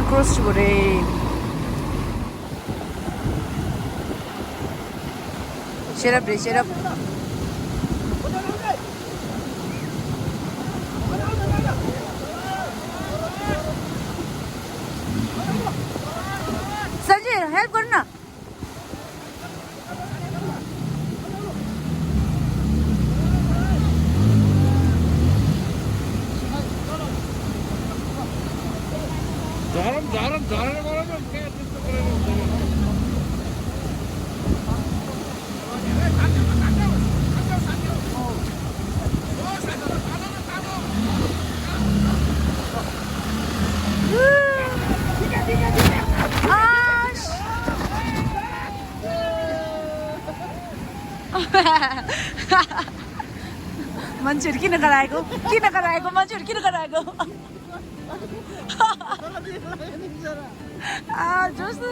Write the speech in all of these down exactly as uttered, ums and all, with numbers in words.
ཀྲོ་སི་བྱེད་དགོས་རེད། ཤེས་རབ་རེད། ཤེས་རབ། སན་ཇེ། ཧེལཔ་གོར་ན། मंजूर की नगर आएगो, की नगर आएगो, मंजूर की नगर आएगो। आ, जोश से।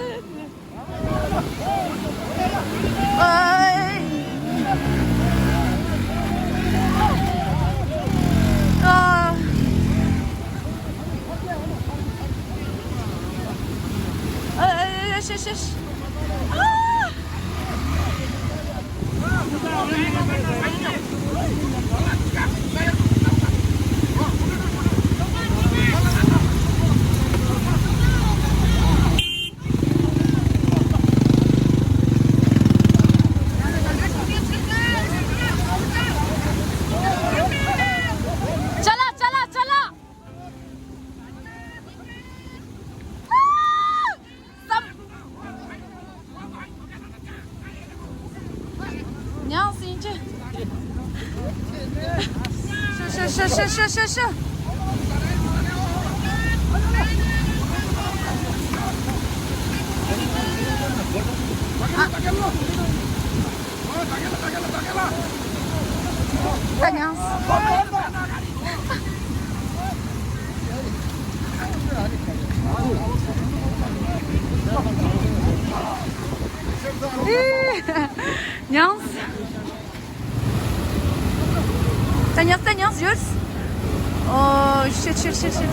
चला, चला, चला। ཉང་སིན་ཅི། ཤོ་ཤོ་ཤོ། ཨ། ད་ཉང་སིན། ཉང་སིན། ད་ཉང་སིན། ད་ཉང་སིན་ཡོད། ཨོ། ཤི་ཤི་ཤི་ཤི།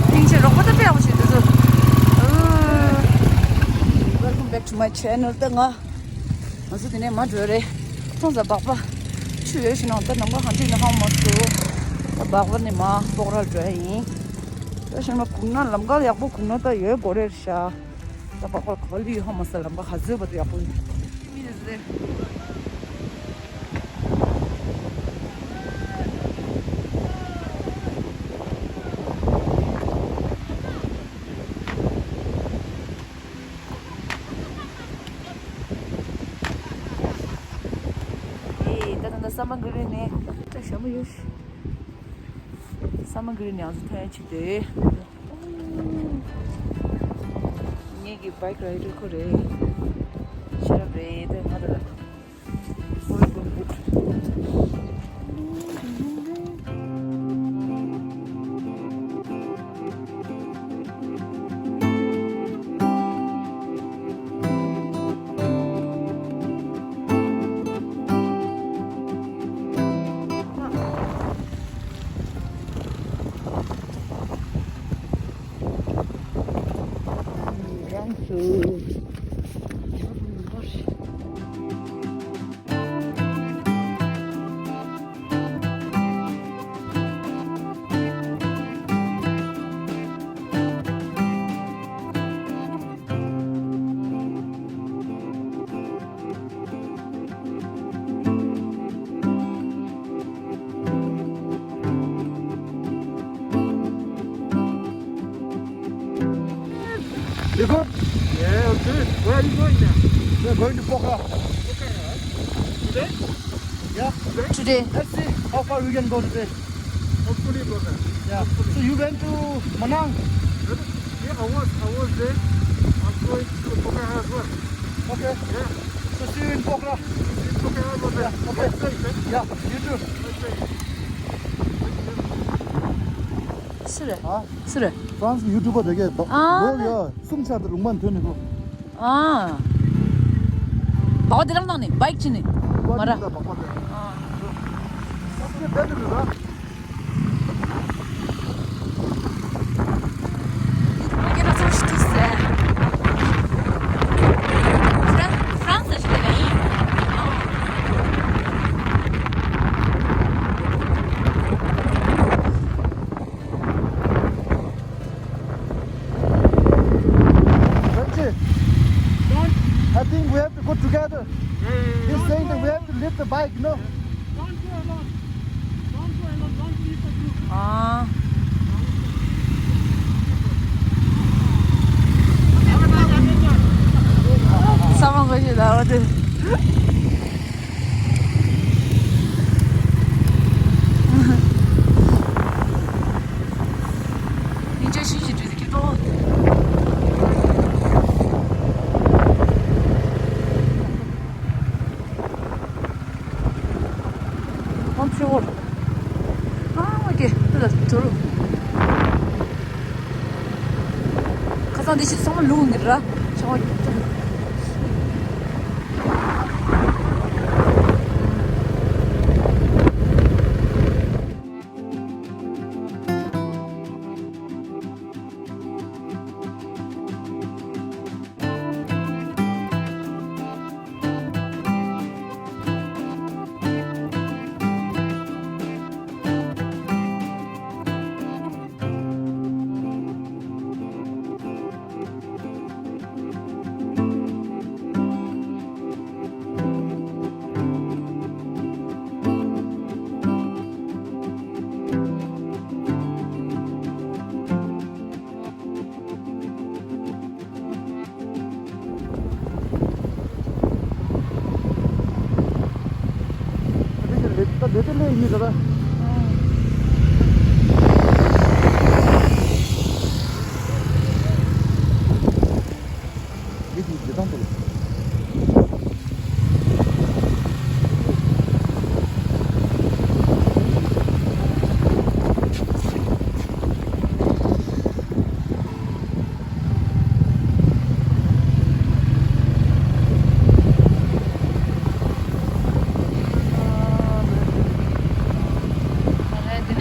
སྙིང་རྗེ་རོགས་པ་ད་དཔེ་ཡག་པོ་བྱེད་འདུག་ཟེར། ཨོ། Welcome back to my channel. ད་ང་ང་ཚོ་དེ་ནས་མར་འགྲོ་རེད། ཁོང་ཚོ་སྦག་པ་ཆུ་ཡོད་ཤི་ནང་ད་ནང་པ་ཧང་ཅིག་ནས་ཧང་མ་སུ། ད་སྦག་པ་ནས་མར་སྤོག་ར་འགྲོ་ཡ་ཡིན། ད་ཤར་མ་གུག་ན་ལམ་ཁ་ཡག་པོ་གུག་ན་ད་ཡོད་དགོས་རེད་ཤག་ད་སྦག་པ་ག་པར་ལུས་ཧང་མ་སུ། ལམ་ཁ་ག་ཚོད་བར་དུ་ཡག་པོ་ཡོད། ཨེ། ད་ད་ད་ས་མ་གི་རི་ནས་ད་ཞྭ་མོ་ཡོད་ཤི། ས་མ་གི་རི་ནས་ང་ཚོ་ཐོན་ཆེ་དེ། ངེད་ཀྱི་བྷའིཀ་རའི་ཌར་ཁོ་རེད། ཤེས་རབ་རེད། དེ་ང་ད་ད། You good? Yeah, okay. Where are you going now? We're going to Pokhara. Pokhara, huh? Today? Yeah. Today? Today. Let's see how far we can go today. Hopefully, brother. Yeah. Hopefully. So you went to Manang? Yeah, I was, I was there. I'm going to Pokhara as well. Okay. Yeah. So see you in Pokhara. See you in Pokhara, brother. Yeah, okay. Bye, bye. Yeah, you too. Bye, bye. སུ་རེད། ཨ། སུ་རེད། ཧྥ་རན་སི་ཡུ་ཊུ་པར་དེ་གས་ད། ཨ། ལོ་ཡ་གསུམ་ཆར་དུ་ལུང་མ་ཐོན་ནི་གོ། ཨ། བག་དེ་རང་བཏང་ནས་བྷའིཀ་ཁྱེར་ནས་མ་ར། ཨ། Don't. I think we have to go together. He's saying that we have to leave the bike, no? Don't go alone. Don't go alone. Don't leave the group. ཨ། ས་མ་གོ་ཤེས་ལ་བ་དེ། ཁ་སང་འདི་ཕྱི་ཚང་མ་ལུག་འདི་ར། ཆང་བ། དེ་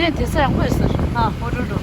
ནས་དེ་ས་ཡག་པོ་ཡོད་ཟེར། ཨ། ཧོ་འགྲོ་འགྲོ།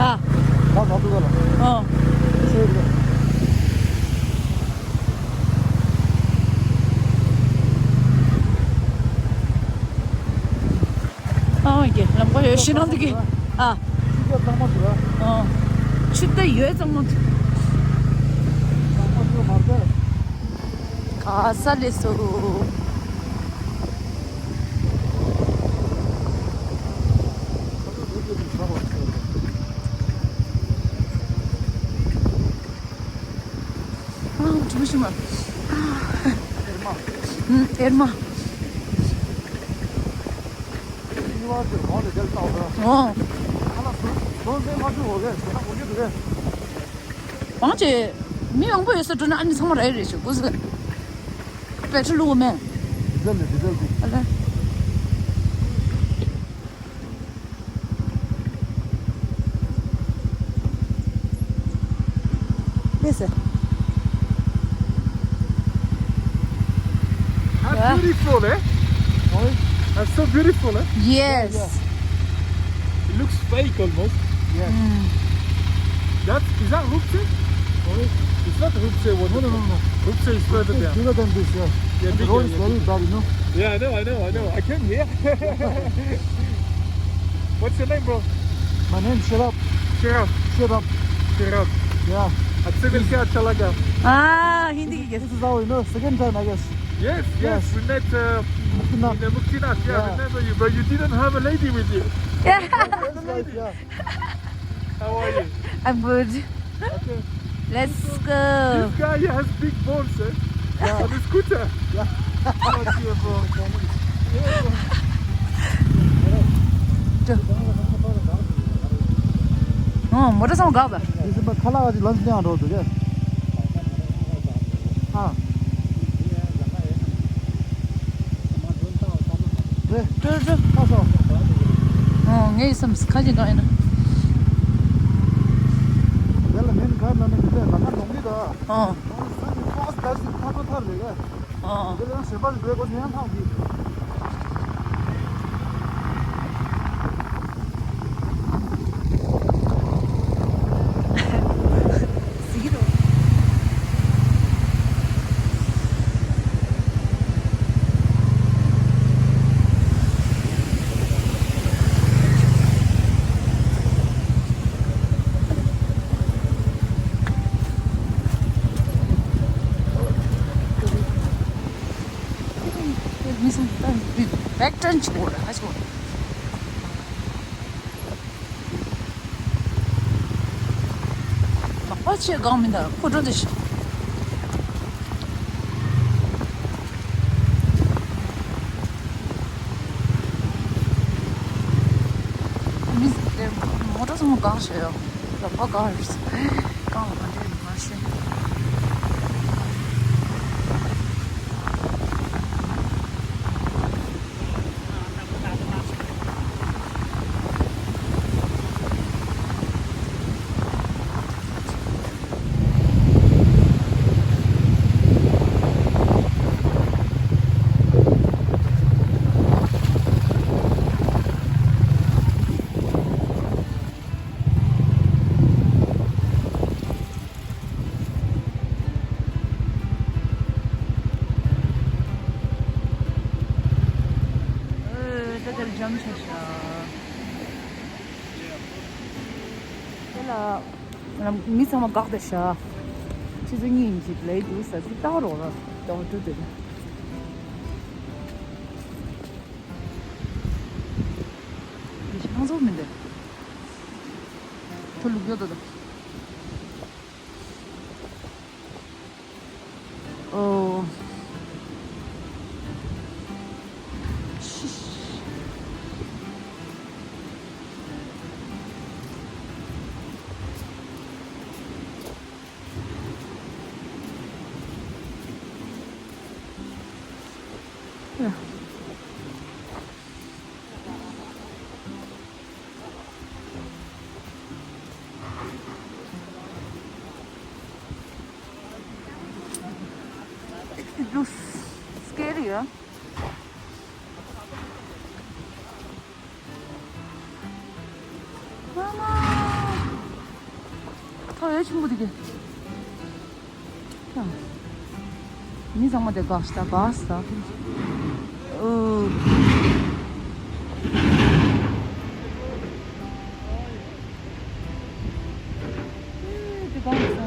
ཨ། ཨང་། ཨང་། ཀྱེ། ལམ་ཁ་ཡོད་ཤི་ནང་དུ་གི། ཨ། ཆུ་རྐྱལ་གཙང་མ་འདུག་ཨ། ཨང་། ཆུ་རྐྱལ་ཡོད་གཙང་མ་འདུག་གཙང་མ་འདུག་མ་རེད། ག་ས་ལས་སོ། ཨ། ཆུ་མ་ཤི་མ། ཨ། ཨེར་མ། ཨུམ། ཨེར་མ། ཨོ། གང་ཅི། མི་མང་པོ་ཡོད་ས་འགྲོ་ན་ཨ་ནི་ཚང་མ་རེད་རེད་ཞུ་གོ་ཟེར། བེ་ཊི་རི་བླུགས་མེད། ཌི་ཟེལ་ཌི་ཟེལ་ཨ་ལེ། Yes, sir. How beautiful, eh? Oh, that's so beautiful, eh? Yes. Yeah, yeah. It looks fake almost. Yes. Mm. That, is that Rupse? Sorry? It's not Rupse. What? No, no, no, no. Rupse is further there. It's bigger than this, yeah. Yeah, and the road is very bad, you know. Yeah, I know, I know, I know. I came here. What's your name, bro? My name is Sherab. Sherab. Sherab. Sherab. Yeah. Achhe milke accha laga. Ah, Hindi. This is our, you know, second time, I guess. Yes, yes, yes. We met, uh, Muktinath. In the Muktinath, yeah, yeah. I remember you, but you didn't have a lady with you. Yeah. That's right, yeah. How are you? I'm good. Okay. Let's go. This guy has big balls, eh? Yeah. On the scooter. Yeah. Oh, dear, bro. ཨོ། མོ་ཊ་ཚང་མ་འགག་པ། དེ་ཚོ་ཁ་ལག་ཅིག་ལམ་སེང་འགྲོ་འདུག་གས། ཨ། རེད། ཀྲོ་ཀྲོ། ཁ་སོ། ཨོ། ངའི་སེམས་ཁ་ཅིག་འགག་ཡིན་ན། དེ་ལ་མིན་ག་ལ་མིན་དེ་ལ་ཁ་ནོང་གི་ད། ཨོ། ཁ་ཁ་ཁ་ཁ་རེད་གས། ཨོ། དེ་ལ་ཞེ་པར་དགོས་གོ་ནས་ཡང་ཐང་གི། མི་སེམས་ད་བེག་ཏྲན་ཆེ་བོ་རེད་ཧ་ཆེ་བོ། མག་པ་ཆེ་གང་མི་འདུག་ཁོ་འགྲོ་དེ་ཤི། མི་དེ་མོ་ཊ་ཚང་མ་གང་ཤེས་ཡོད། ལམ་ཁ་གང་རེད། གང་ལ་གང་འདྲ་ཡོད་མ་ཤེས། ཨོ། ད་དེར་འཇམ་ཆ་ཤ། དེ་ལ་མི་ཚང་མ་དགག་དེ་ཤ། ཆུ་ཚོད་གཉིས་ཡིན་གྱི་ལས་འདུག་ས་ཚིག་ལྟ་རོགས་ལ་ལྟ་བ་ཏུ་དེ། དེ་ཤ་ཚོགས་མི་འདུག་ཐུ་ལུག་ཡོད་དོ། ཨོ། It looks scary, huh? ཐོ་ཡོད་ཆུང་པོ་དེ་གི། མི་ཚང་མ་དེ་ག་ཤ་ག་ཤ། ཨོ། དེ་ག་ཤ།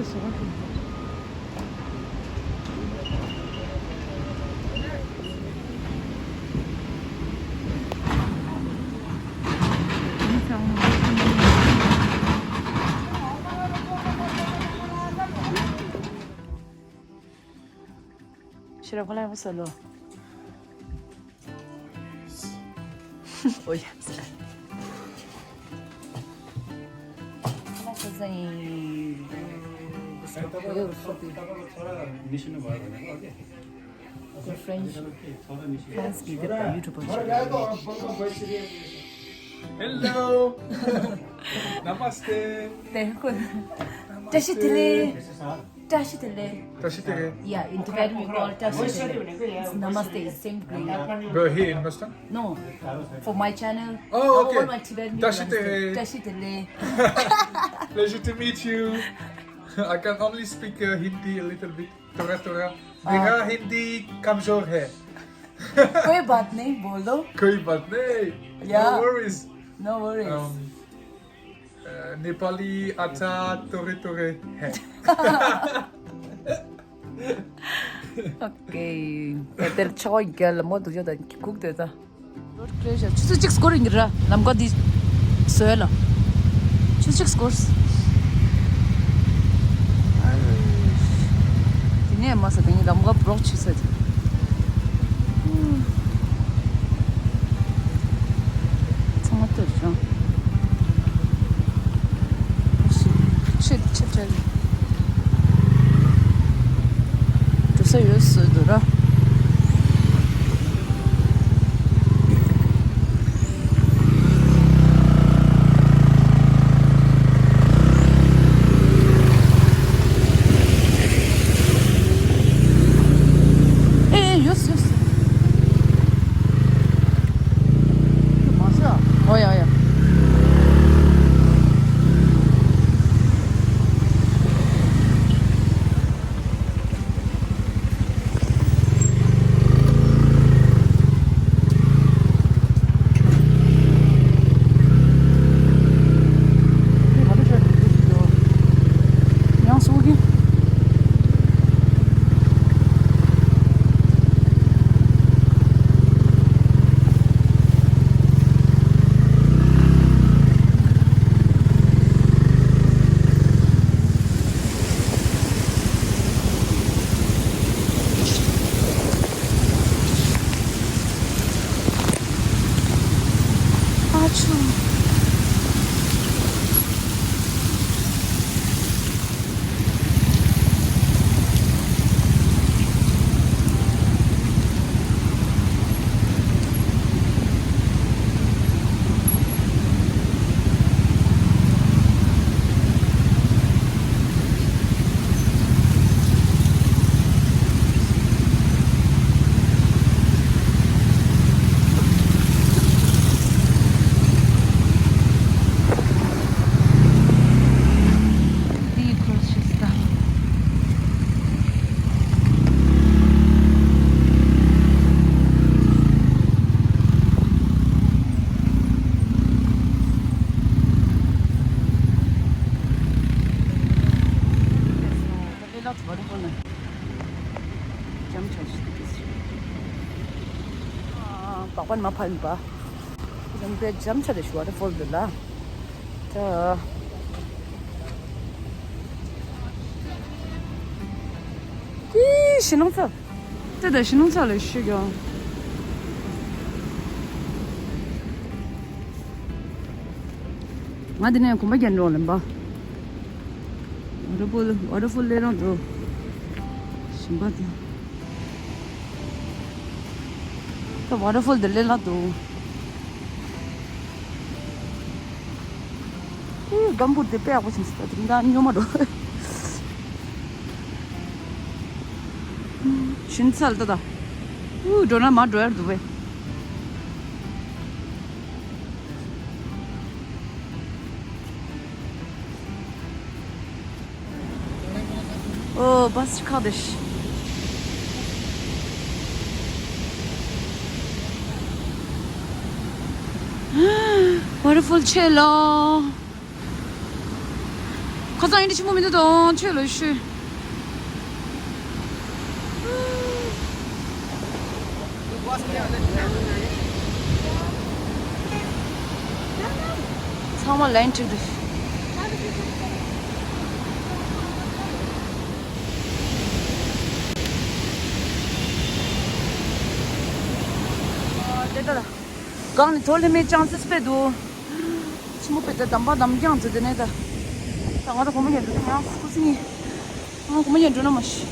ཕྱི་རབས་ཁ་ལག་ཡག་པོ་ཟ་ལོ། Oh, yes. French, France की YouTuber. Hello. Namaste. देखो। Tashi tele. Tashi tele. Tashi tele. Yeah, in Tibetan we call tashi tele. It's namaste, it's same Korean. We're here in Western? No, for my channel. Oh, okay. All my Tibetan people understand. Tashi tele. Tashi tele. Pleasure to meet you. I can only speak uh, Hindi a little bit. थोड़ा थोड़ा. मेरा हिंदी कमजोर है. कोई बात नहीं, बोलो. कोई बात नहीं. Yeah. No worries. No worries. Um, Nepali आटा थोरै थोरै है. Okay. དེར་ཆོག་ཡིན་ག་ལ་མོ་འདུག་ཡོད་ད་ཁུག་དེ་ད། རོ་ཌི་ཀི་ལི་ཡར་ཆུ་ཚོད་གཅིག་སྐོར་ཡིན་གྱི་ར་ལམ་ཀ་འདི་བཟོས་ལ། ཆུ་ཚོད་གཅིག་སྐོར། དེ་ནས་མ་ས་དེ་ནི་ལམ་ཀ་བོག་ཆུ་ཚོད་དེ། ཚང་མ་ལྟོས་བྱུང་། ཆེ་ཆེ་ཆེ། འགྲོ་ས་ཡོད་སྲིད་འདུག་ར། ཨེ་ཨེ་ཡོད་སྲིད་ཡོད་སྲིད། མ་ཟ། ཨོ་ཡ་ཨོ་ཡ། ཡང་སོ་གི། ཨ་ཆུ། འདི་ཁོ་ཤི་སྟ། ལ་ལ་ཚོ་བ་རི་ཧོ་ན། འཇམ་ཆ་ཞིག་ཏུ་ཀིས། ཨ་བག་པ་མ་ཕར་ཡིན་པ། རང་པའི་འཇམ་ཆ་དེ་ཞུ་བ་རི་ཧོལ་འདི་ལ། ད། ཀི་ཤི་ནང་ཚ། དེ་ད་ཤི་ནང་ཚ་ལ་ཤི་གྱང་། ང་འདི་ནས་གོམ་པ་རྒྱག་འགྲོ་ལེན་པ། ཝ་ཊར་ཕོལ། ཝ་ཊར་ཕོལ་སླེབས་རང་འགྲོ། ཞིམ་པ་དེ། ད་ཝ་ཊར་ཕོལ་དེ་སླེབས་ལ་འདུག་ཨེ་སྒམ་བུ་དེ་དཔེ་ཡག་པོ་བྱུང་སོང་། ད་དེ་རིང་ད་སྨྱོ་མ་འགྲོ། ཤིན་ཚལ་ད་ད། ཨུ་འགྲོ་ན་མ་འགྲོ་ཡར་འདུག་བས། ཨོ་བྷ་སི་ཁག་དེ་ཤི། ཝ་ཊར་ཕོལ་ཆེ་ལོ། ཁ་སང་ཡིན་དེ་ཆེན་པོ་མི་འདུག་དང་ཆོས་ལོས་ཤུ། ཚང་མ་ལན་ཁྲིད་འདུག་དེ་ལྟར་གང་ནས་ཐོ་ལི་མེད་ཅང་སིས་པེ་འདུག་ཆི་མོ་པེ་ད་དམ་པ་དམ་རྐྱང་ཚོ་དེ་ནས་ད། ད་ང་ད་གོ་མ་ཉན་འགྲོ་ཡང་སུ་སི་ངི། ང་གོ་མ་ཉན་འགྲོ་ན་མ་ཤི།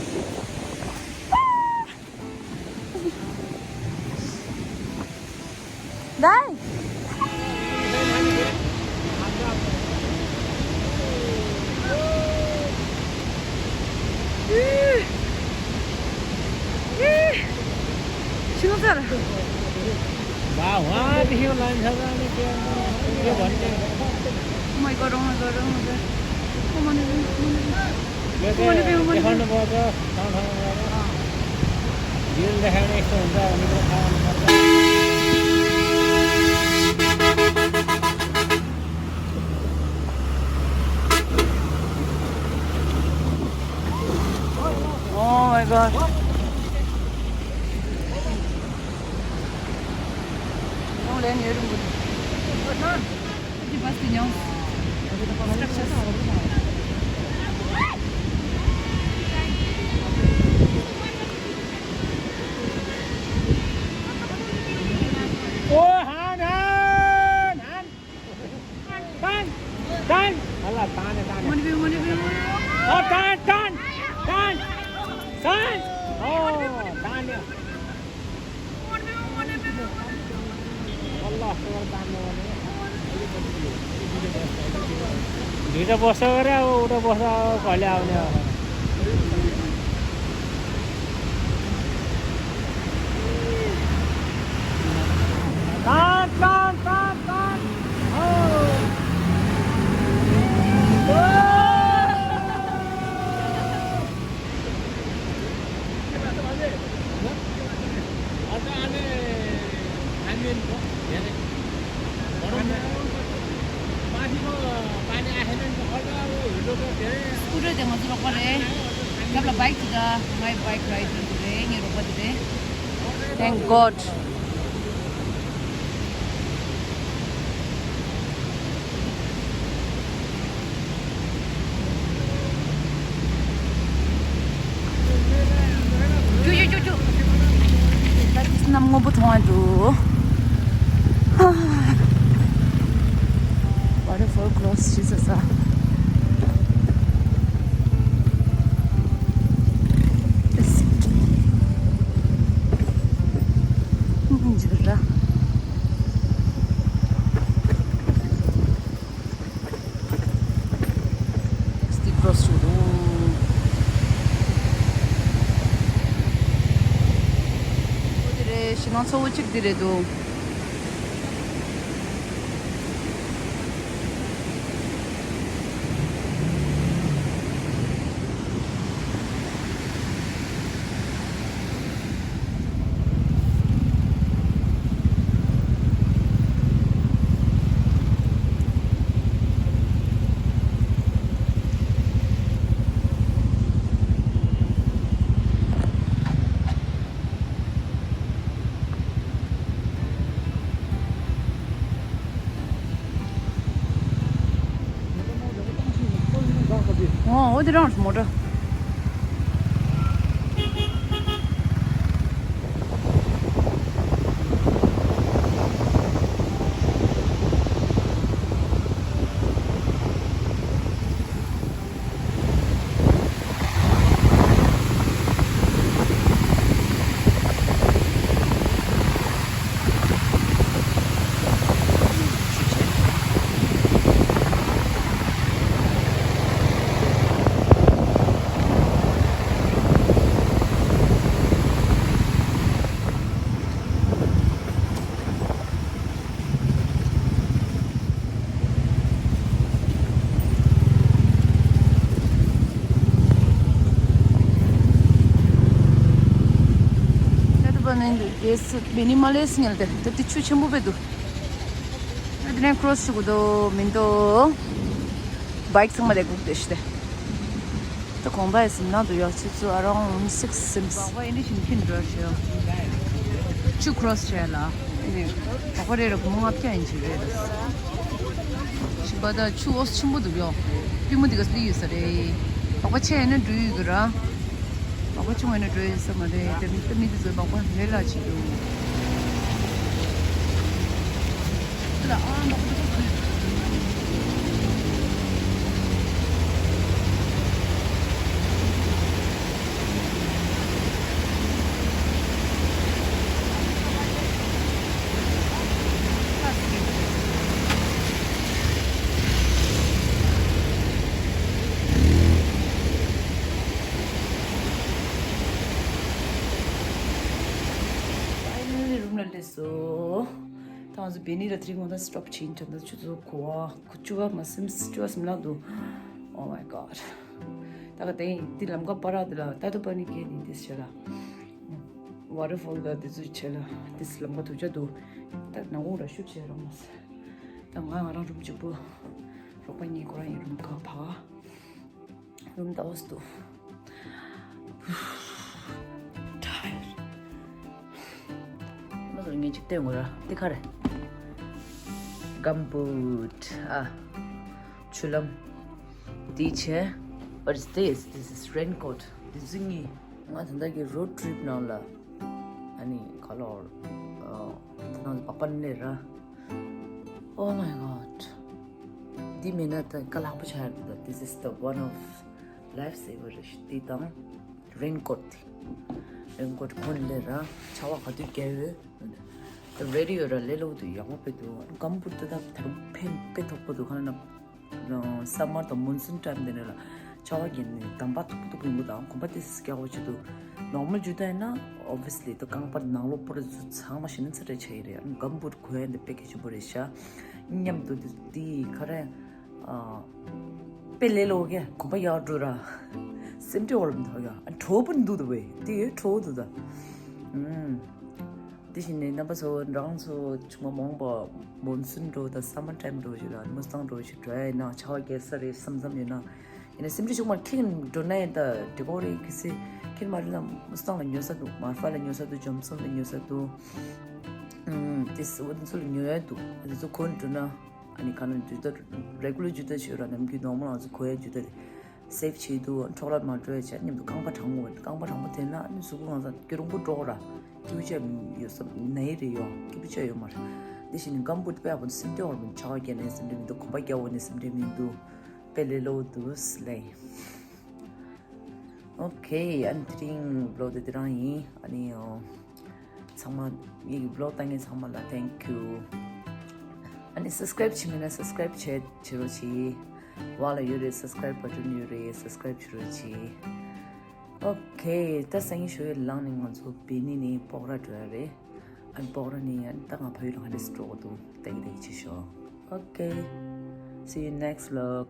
ལའི། ཤིང་ཚར། Wow, wow, the hill lines have only Oh my god, oh my god, oh my god. Oh my god, oh my god. Oh my god, oh my god. देखो न बहुत, हाँ, हाँ, हाँ, हाँ। झील देखाने एक सौ उनका, उनको खाना। Oh my god. Don't let me. दुईटा बस्छ गरे, अब उठा बस्छ, अब कहिले आउने अब। तान, तान, तान, तान। हो। Scooter དེ་ང་ཚོ་རོགས་པ་རེད། རྒྱབ་ལ་bike དེ་འདྲ་ངའི་bike ride དེ་རེད། ངའི་རོགས་པ་དེ་རེད། Thank God. ཅུ་ཅུ་ཅུ་ཅུ། ད་ཏིས་གནམ་སྔོན་པོ་མཐོང་ཡ་འདུག Waterfall cross བྱེད་ས་ས། འཇིགས་ར། སྟིག་རོ་སུ་རུ། འོ་དེ་རེད། ཞེད་སྣང་ཚ་བོ་གཅིག་དེ་རེད་འདུག་ཨོ། འོ་དེ་རང་མོ་ཊ། ད་དུ་བ་ནས་འདུག་རྒྱལ་སྲིད་མི་ནི་མ་ལེ་སི་ཉལ་ཏེ་ད་དེ་ཆུ་ཆེན་པོ་བས་འདུག་ད་དེ་ནས་cross བྱེད་དགོས་དོ་མིན་དོ། bike ཚང་མ་ལས་སྒུག་བསྡད་ཤི་ཏེ། ད་གོང་པའི་ཟིན་ན་དུ་ཡག་ཆེ་ཚུ་around six seems. བག་པ་ཨེ་འདྲ་བཞིན་ཁྱིམ་འགྲོ་ཤོག་ཆུ་cross བྱས་ལ། བག་པ་རེ་རེ་སྒོར་མོ་ལྔ་བརྒྱ་ཡིན་གྱི་རེད། ཞིག་པ་ད་ཆུ་འོ་ཆེན་པོ་འདུག་ཡོ། པུས་མོ་འདི་ག་སླི་ཡོད་ས་རེད། བག་པ་ཆེ་ཡིན་ན་འགྲོ་ཡོད་གི་ར། བག་པ་ཆུང་བ་ནི་འགྲོ་ཡི་ས་མ་རེད། དེ་མི་དེ་མི་དེ་ཚོས་བག་པ་ལས་སླ་ཆེ་འདུག་དེ་ལ་ཨ་བག་པ་དེ་ཚོ་ཚུད། Finally room ལ་སླེབས་སོང་། ད་ང་ཚོ་བེ་ནི་ར་ཐི་རི་ངོ་ད་stop བྱེད་ཡིན་དྲན་ད་ཆུ་ཚོད་གོ་བ་བཅུ་པ་མ་ཟིན་བཅུ་པ་ཟིན་ལག་འདུག Oh my god. ད་ག་དེ་འདི་ལམ་ཁ་པ་ར་དེ་ལ་ད་དུ་པ་ནི་ཁེ་ནི་དེ་ཤ་ལ། Waterfall ག་དེ་ཚོ་བྱས་ལ་དེ་ལམ་ཁ་དུ་ཆ་འདུག་ད་ནང་ཁོང་ར་ཤུགས་བྱས་རོགས་མ་ཟེར། ད་ང་ང་རང་རུམ་གཅིག་པོ། རོགས་པ་གཉིས་ཁོ་རང་ཡིན་རུམ་ག་ཕ། རུམ་ད་ཝོས་དུ། Tired. མ་ཟོར་ངས་ཅིག་བལྟས་ངོ་ར་དེ་ག་རེད། Gum boot. ཨ། ཆུ་ལམ། དེ་བྱས། What is this? This is raincoat. དེ་ཚོ་གཉིས། ང་ད་ལྟ་གི་road trip ནང་ལ། ཨ་ནི་ཁ་ལོར། ཨ། ད་ནང་བག་པ་ནི་ར། Oh my god. འདི་མེད་ན་ད་དཀའ་ལྷག་པོ་ཆགས་ཡ་འདུག This is the one of life saver རེད་ཤག་འདི་དང་raincoat དེ། Raincoat གོན་ལེ་ར་ཆར་པ་ག་དུས་རྒྱག་ཡོད། ད་ready ཡོད་ར་ལས་སླ་པོ་འདུག་ཡག་པོ་དཔེ་འདུག Gum boot དེ་ད་ད་རུང་ཕན་དཔེ་ཐོགས་པོ་འདུག་ག་ན་ན་summer དང་monsoon time དེ་ནས་ལ་ཆར་པ་རྒྱག་ནས་འདམ་པ་མཐུག་པོ་མཐུག་པོ་ཡིན་པ་དང་གོམ་པ་དེ་སི་རྒྱག་པོ་བྱེད་འདུག Normal འཇུ་ད་ཡིན་ན་obviously ད་རྐང་པ་ནང་ལོགས་པོ་ར་ཚུ་ཚང་མ་ཞིག་ན་ཚ་དྲོད་ཆགས་ཡི་རེད། Gum boot གོན་ཡ་འདི་དཔེ་གལ་ཆེན་པོ་རེད་ཤག་མཉམ་དུ་འདི་འདི་ག་རེ། ཨ། དཔེ་ལས་སླ་པོ་གི་གོམ་པ་ཡག་འགྲོ་ར། སེམས་ཁྲལ་བར་མི་ཐོག་ཡ། ཨ། གྲོགས་པོ་འདུག་ད་བས་དེ་ཡོད་གྲོགས་འདུག་ད། ཨུམ། དེ་བཞིན་ནས་རྣམ་པ་ཚོ་རང་ཚོ་ཆུང་མ་མང་པོ་monsoon འགྲོ་དང་summer time འགྲོ་ཞིག་ལ་Mustang འགྲོ་ཞིག་འགྲོ་ཡ་ཡིན་ན་ཆར་པ་རྒྱག་ས་རེད་བསམ་བསམ་ཡོད་ན། ཡིན་ན་སེམས་ཁྲལ་ཆུང་མ་ཁྱེད་འགྲོ་ན་ཡིན་ད་འགྲིག་གོ་རེད། གལ་སྲིད་ཁྱེད་མ་རེད་ན་Mustang ལ་ཉོ་ས་འདུག Marfa ལ་ཉོ་ས་འདུག Johnson ལ་ཉོ་ས་འདུག་ཨུམ། དེ་སུ་འོ་དེ་ཚོ་ལ་ཉོ་ཡ་འདུག་དེ་ཚོ་གོན་འགྲོ་ན། ཨ་ནི་ག་ན་འཇུ་ད་regular འཇུ་ད་བྱོས་ར་ནམ་རྒྱུན་normal ང་ཚོ་གོན་ཡ་འཇུ་ད་རེད། Safe བྱེད་དུ་འཕྲོག་ར་མ་འགྲོ་ཡ་བྱས་མཉམ་དུ་རྐང་པ་གྲང་མོ་རྐང་པ་གྲང་མོ་དེ་ན་ཨ་ནི་གཟུགས་པོ་གང་ས་སྐྱོ་རུང་པོ་འགྲོ་ར་སྐྱིད་པོ་ཅག་ཡོད་ས་ནའི་རེད་ཡོ་སྐྱིད་པོ་ཅག་ཡོད་མ་རེད། དེ་བཞིན་gum boot དཔེ་ཡག་པོ་འདུག་སེམས་ཁྲལ་བར་མི་ཆར་པ་རྒྱག་ནས་སེམས་ཁྲལ་མི་འདུག་གོམ་པ་རྒྱག་འོ་ནས་སེམས་ཁྲལ་མི་འདུག་དཔེ་ལས་སླ་པོ་འདུག་ལེ། Okay ཨ་ནི་དེ་རིང་vlog དེ་དེ་རང་ཡིན། ཨ་ནི་ཨོ། ཚང་མ་ངེད་ཀྱི་vlog ལྟ་མཁན་ཚང་མ་ལ་thank you. ཨ་ནི་subscribe བྱས་མེད་ན་subscribe བྱེད་བྱེད་རོགས་གྱིས། འོག་ལ་ཡོད་རེད། Subscribe button ཡོད་རེད། Subscribe བྱེད་རོགས་གྱིས། Okay ད་སང་ཉིན་ཞོགས་ཀས་ལངས་ནས་ང་ཚོ་བེ་ནི་ནས་སྤོག་ར་འགྲོ་ཡ་རེད། ཨ་ནི་སྤོག་ར་ནས་ཨ་ནི་ད་ང་ཕ་ཡུལ་ལ་ག་འདྲས་སེ་འགྲོ་དགོས་འདུག་ལྟ་གི་ལྟ་གི་བྱེད་ཤོག Okay see you next vlog.